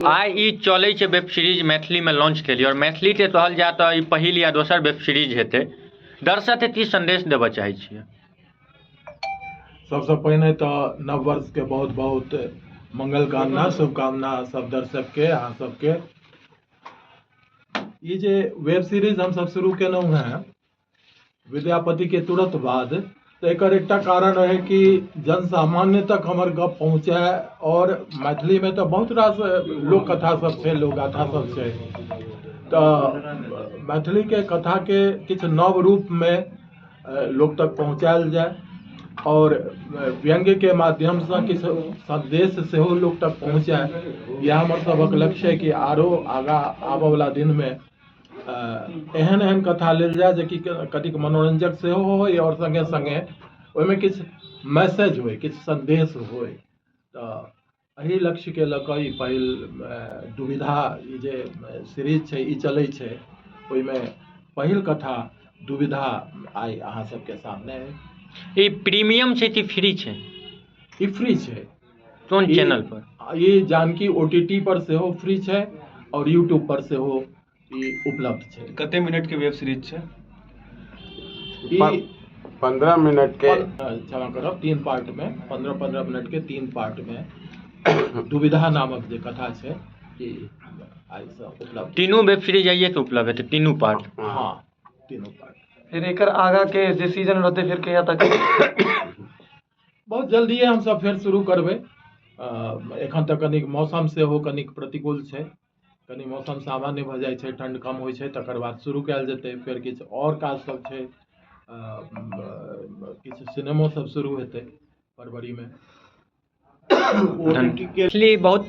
आइ ई चलै छै web series मैथिलीमे लॉन्च केलियै आओर मैथिलीके कहल जाय तऽ ई पहिल या दोसर वेब सीरीज हेतै। दर्शकके की सन्देश देबऽ चाहै छियै? सबसँ पहिने तऽ नव वर्षके बहुत बहुत मंगल कामना, शुभकामना सब दर्शकके, अहाँ सबके। ई जे वेब सीरीज हमसब शुरू केलहुँ हेँ विद्यापतिके तुरन्त बाद, तऽ एकर एकटा कारण रहै कि जनसामान्य तक हमर गप पहुँचै। आओर मैथिलीमे तऽ बहुत रास लोक कथा सब छै, लोकगाथा सब छै, तऽ मैथिलीके कथाके किछु नव रूपमे लोक तक पहुँचायल जाय आओर व्यङ्ग्यके माध्यमसँ किछु सन्देश सेहो लोक तक पहुँचै। इएह हमर सभक लक्ष्य अइ कि आरो आगाँ आबऽवला दिनमे एहन एहन कथा लेल जाय जेकि कनिक मनोरञ्जक सेहो होइ आओर सङ्गे सङ्गे ओहिमे किछु मैसेज होइ, किछु सन्देश होइ। तऽ एहि लक्ष्यके लऽ कऽ ई पहिल दुविधा ई जे सीरीज छै, ई चलै छै, ओहिमे पहिल कथा दुविधा आइ अहाँ सबके सामने अइ। ई प्रीमियम छै कि फ्री छै? ई फ्री छै। कोन चैनल पर? ई जानकी OTT पर सेहो फ्री छै आओर यूट्यूब पर सेहो ई उपलब्ध छै। कते मिनट के वेब सीरीज छै? ई 15 मिनट के। क्षमा करब, 3 पार्ट में, 15-15 मिनट के 3 पार्ट में दुविधा नामक जे कथा छै ई आइसँ उपलब्ध। तीनू वेब सीरीज आइए से उपलब्ध हेतै, तीनू पार्ट? हँ, तीनू पार्ट। फिर एकर आगा के जे सीजन रहतै फेर कहिया तक? बहुत जल्दिए हमसब फेर शुरू करबै। एखन तऽ कनिक मौसम सेहो कनिक प्रतिकूल छै। कनि मौसम सामान्य भऽ जाइ छै, ठण्ड कम होइ छै, तकर बाद शुरू कयल जेतै। फेर किछु आओर काज सब छै, किछु सिनेमो सब शुरू हेतै फरवरीमे। मैथिली बहुत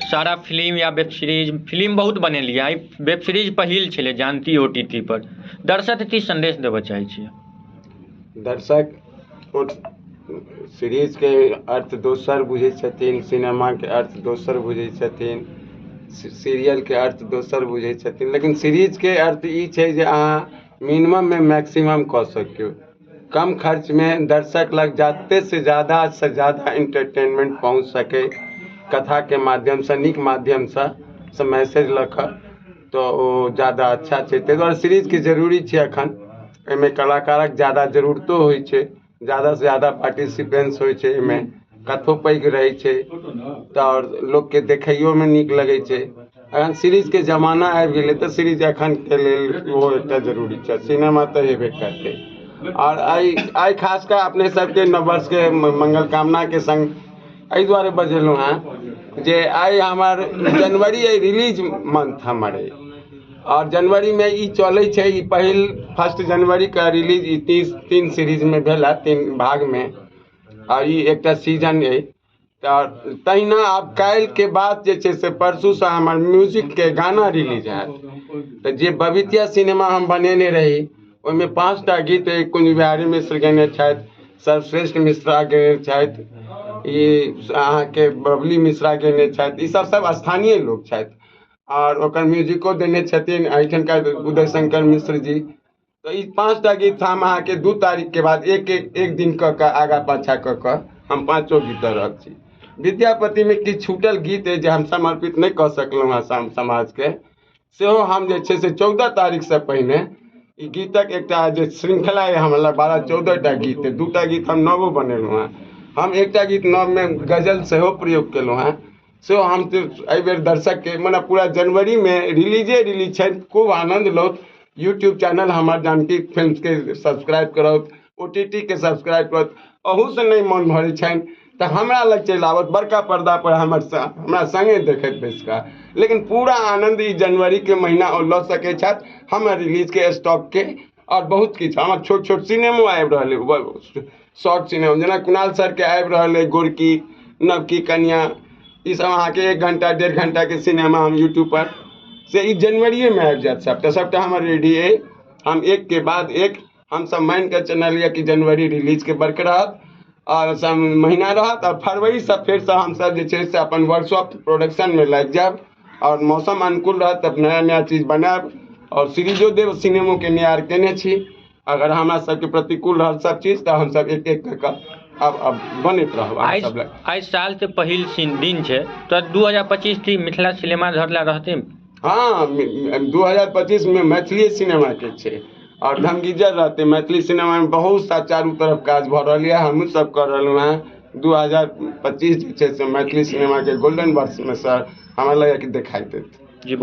सारा फिल्म या वेब सीरीज, फिल्म बहुत बनेलियै, आइ वेब सीरीज पहिल छलै जानकी OTT पर। दर्शकके की सन्देश देबऽ चाहै छियै? दर्शक सीरीजके अर्थ दोसर बुझै छथिन, सिनेमाके अर्थ दोसर बुझै छथिन, सीरियलके अर्थ दोसर बुझै छथिन, लेकिन सीरीजके अर्थ ई छै जे अहाँ मिनिमममे मैक्सिमम कऽ सकियौ, कम खर्चमे दर्शक लग जतेक जादासँ जादा इंटरटेनमेंट पहुँच सकै कथाके माध्यमसँ, नीक माध्यमसँ से मैसेज लऽ कऽ, तऽ ओ जादा अच्छा छै। ताहि दुआरे सीरीजके जरूरी छै एखन। एहिमे कलाकारक जादा जरूरतो होइ छै, जादासँ जादा पार्टिसिपेंट्स होइ छै, एहिमे कथो पैघ रहै छै तऽ आओर लोकके देखैयोमे नीक लगै छै। एखन सीरीजके जमाना आबि गेलै, तऽ सीरीज एखनके लेल ओहो एकटा जरूरी छै। सिनेमा तऽ हेबे करतै। आओर आइ आइ खास कऽ अपने सबके नववर्षके मंगल कामनाके सङ्ग एहि दुआरे बजेलहुँ हेँ जे आइ हमर जनवरी अइ, रिलीज मंथ हमर अइ आओर जनवरीमे ई चलै छै। ई पहिल फर्स्ट जनवरीके रिलीज ई 3 सीरीजमे भेल है, 3 भागमे, आ ई एकटा सीजन अइ। तऽ तहिना आब काल्हिके बाद जे छै से परसूसँ हमर म्यूजिकके गाना रिलीज हैत। तऽ जे बबीतिया सिनेमा हम बनेने रही, ओहिमे 5टा गीत अइ। कुंज बिहारी मिश्र गेने छथि, सर्वश्रेष्ठ मिश्रा गेने छथि, ई अहाँके बबली मिश्रा गेने छथि, ई सब सब स्थानीय लोक छथि आओर ओकर म्यूजिको देने छथिन एहिठामका उदय शंकर मिश्र जी। तऽ ई 5टा गीत हम अहाँके 2 तारीखके बाद एक एक एक दिन कऽ कऽ आगाँ पाछाँ कऽ कऽ हम पाँचो गीत दऽ रहल छी। विद्यापतिमे किछु छूटल गीत अइ जे हम समर्पित नहि कऽ सकलहुँ हँ समाजके, सेहो हम जे छै से 14 तारीखसँ पहिने ई गीतक एकटा जे श्रृंखला अइ हमरा लग 12 14टा गीत अइ। 2टा गीत हम नवो बनेलहुँ हँ। हम एकटा गीत नवमे गजल सेहो प्रयोग केलहुँ हँ, सेहो हम एहिबेर दर्शकके मने पूरा जनवरीमे रिलीजे रिलीज छनि। खूब आनन्द लौथ। यूट्यूब चैनल हमर जानकी फिल्मसके सब्सक्राइब करौथ, OTT के सब्सक्राइब करौथ। अहूसँ नहि मन भरै छनि तऽ हमरा लग चलि आबथि, बड़का पर्दापर हमर हमरा सङ्गे देखैत बैसि कऽ, लेकिन पूरा आनन्द ई जनवरीके महीना ओ लऽ सकै छथि हमर रिलीजके स्टॉकके। आओर बहुत किछु हमर छोट छोट सिनेमो आबि रहल अइ, शॉर्ट सिनेमा, जेना कुणाल सरके आबि रहल अइ गोरकी नवकी कनिआ, ई सब अहाँके 1 घंटा 1.5 घंटाके सिनेमा हम यूट्यूबपर से ई जनवरिएमे आबि जायत सबटा। सबटा हमर रेडी अइ। हम एकके बाद एक हमसब मानिकऽ चललियै कि जनवरी रिलीजके बर्ख रहत आओर सब महीना रहत, आओर फरवरीसँ फेरसँ हमसब जे छै से अपन वर्कशॉप प्रोडक्शनमे लागि जायब आओर मौसम अनुकूल रहत तऽ नया नया चीज बनायब आओर सीरीजो देब। सिनेमोके नियार केने छी। अगर हमरा सबके प्रतिकूल रहल सब चीज तऽ हमसब एक एक कऽ कऽ आब आब बनैत रहब अहाँ आइ सब लग। आइ सालके पहिल सीन दिन छै, तऽ 2025 की मिथिला सिनेमा घर लए रहतै? हँ, 2025मे मैथिली सिनेमाके छै आओर धमगिज्जर रहतै। मैथिली सिनेमामे बहुत सा चारू तरफ काज भऽ रहल यऽ, हमहूँ सब कऽ रहलहुँ हेँ। 2025 जे छै से मैथिली सिनेमाके गोल्डन वर्षमे सर हमरा लगैए कि देखाइ देत। जी।